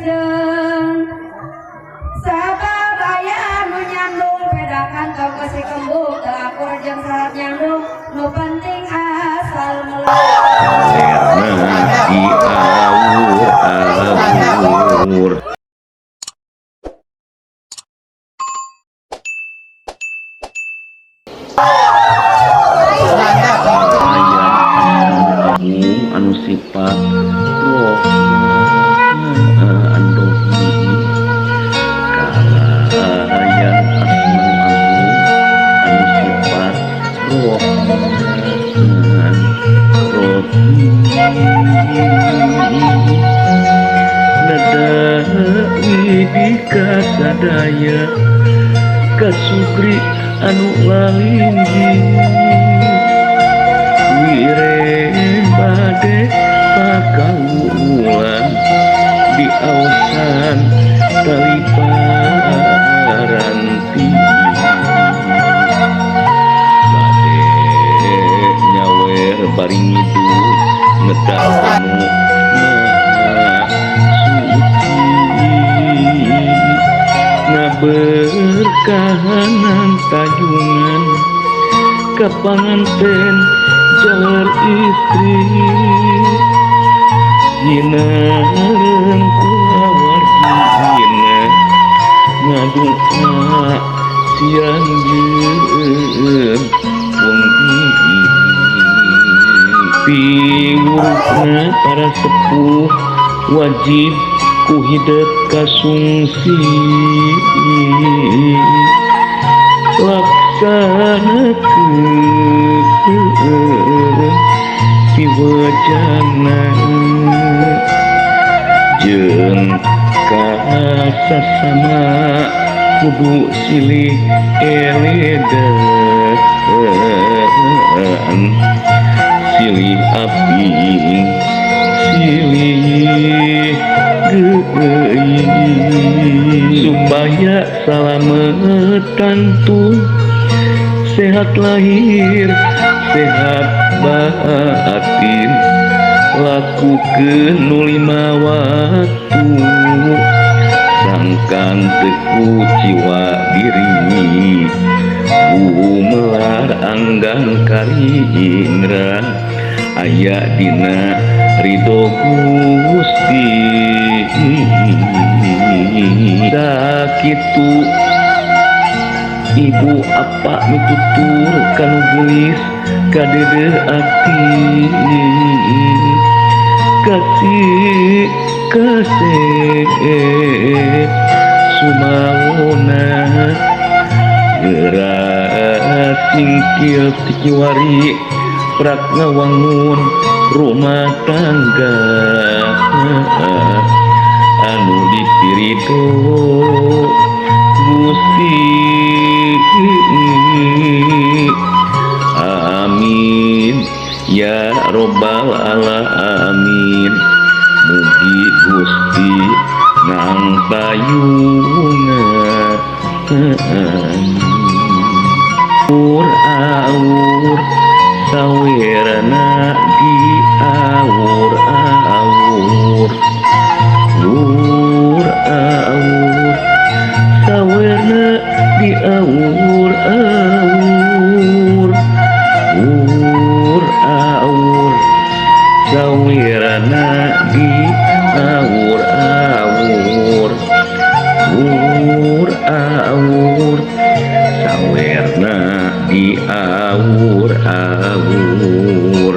Wilujeng sabab aya nu nyandung bedakan toko si kembung teu akur jeung syarat nyandung nu penting asal mula. Sawerna di awur-awur. Aya agung anu sifat Rohman Rohim, kalayan asma nu agung anu sifat Rohman Rohim. Nada widi kasadaya kasukri anu lalinggi wiren bade pakaulan di awasan tali paranti bade nyawer bari ngidul ngedak anu maha suci ngaberkahanan tajungan kapanganten jaler istri sinareng kulawargina ngadua siang jeung wengi piwurukna para sepuh wajib ku hidep kasungsi laksanakeun piwejana jeung kasasama kudu silih eledan silih aping silih geuing supaya salametan tun sehat lahir sehat batin lakukeun nu lima waktu sangkan teu kuciwa diri gumelar anggang karingrang aya dina ridho Gusti. Sakitu ibu apa mitutur kanu geulis kadeudeung ati kasih kasih sumaona geura singkil ti kiwari prak ngawangun rumah tangga anu dipirido Gusti. Amin ya robbal alamin. Mugi Gusti ngangtayungan aur aur sawerna di aur aur ur aur sawerna di aur aur ur aur sawerna di aur aur ur aur sawerna di aur aur.